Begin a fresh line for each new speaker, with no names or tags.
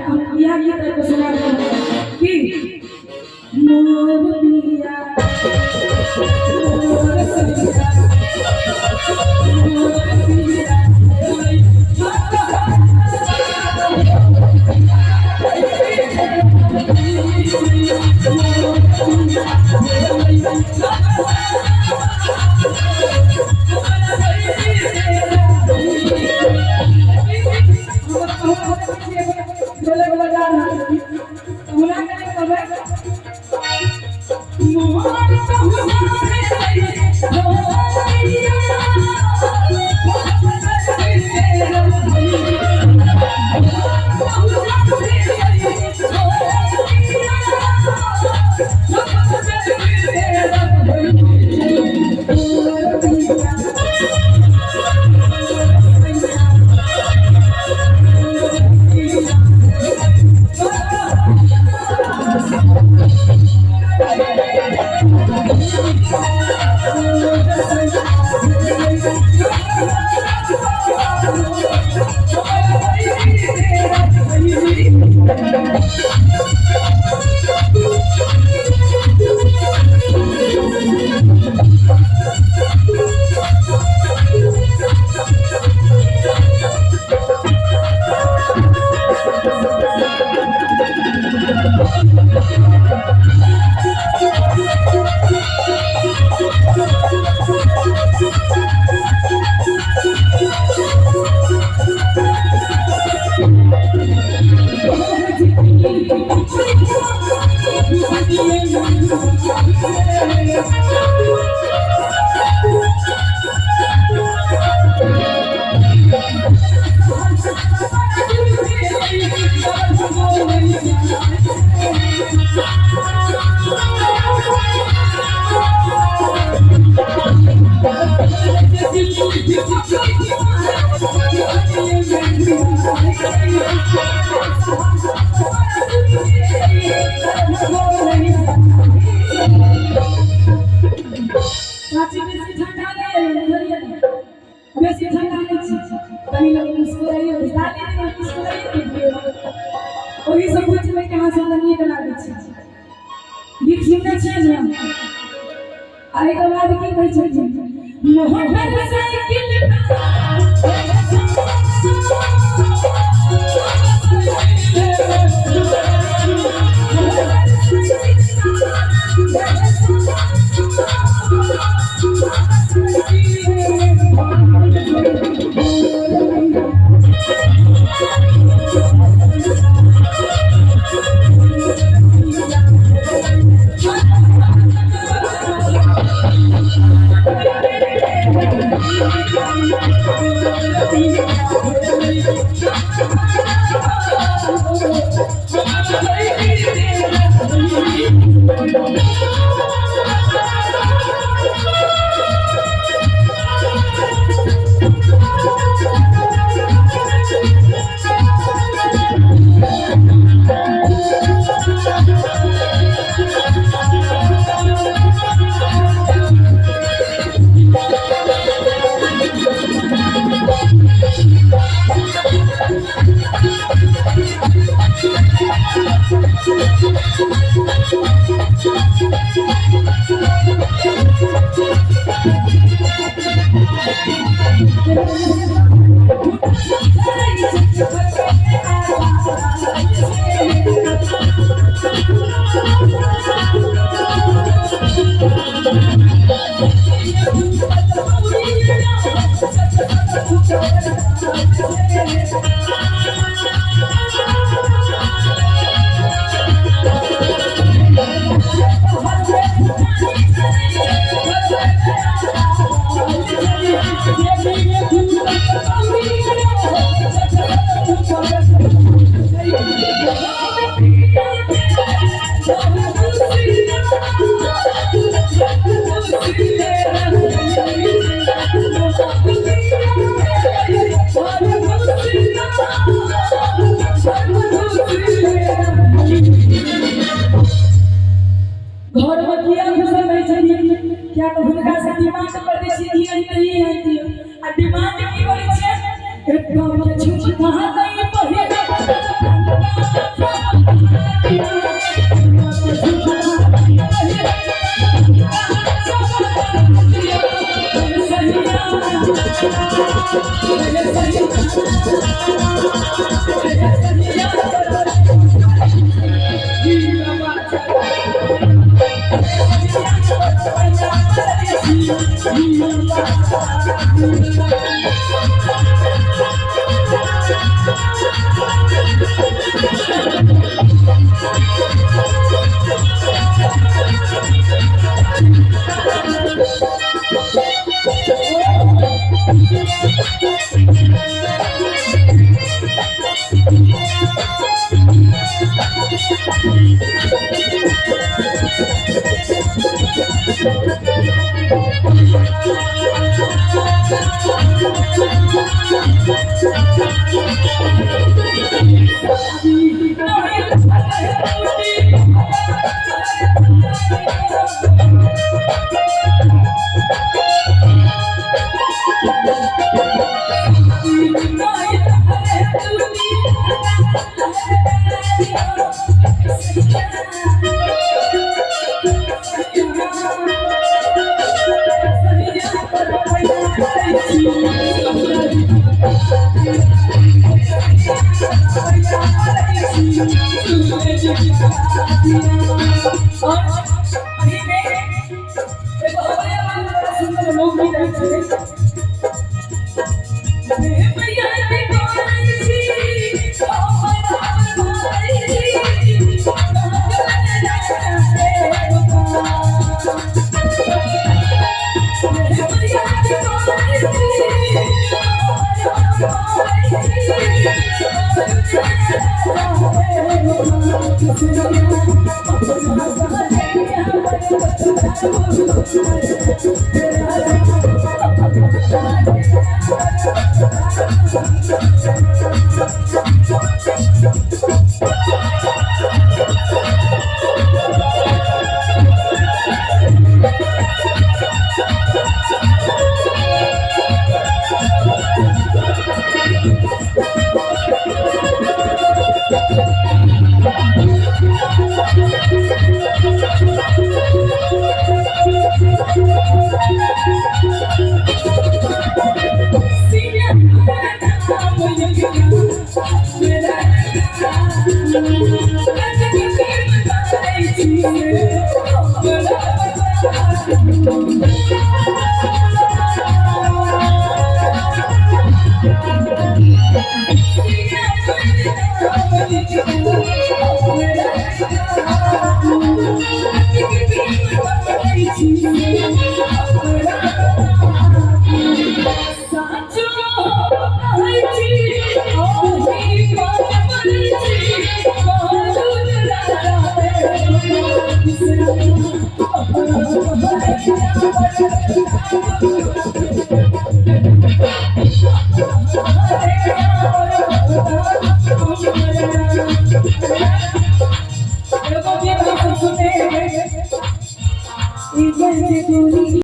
हम इएह गीत आबि कऽ सुना रहल की मोर पिया मोर सैया मोर पिया। ढोलक बजा रहल छी हुनका कने कहबै मोर पहुना चाची बेसी ठंडा नहि बुझलियै ने, बेसी ठंडा नहि छै, कनि लोक मुस्कुराइयो, ताली दियौ, मुस्कुराइयो दियौ, ओहि से बुझबै कि अहाँ सबके नीक लागै छै। गीत सुनने छियै ने? आ एहिके बाद की कहै छथिन? Motor cycle. घरमे किया घुसल रहै छथिन? किया तऽ हुनका से डिमांड कर दै छियै, ई आनि दियौ, ई आनि दियौ। आ डिमांड की करै छियै? एक के झुमका नहीं पहिरब। Thank you.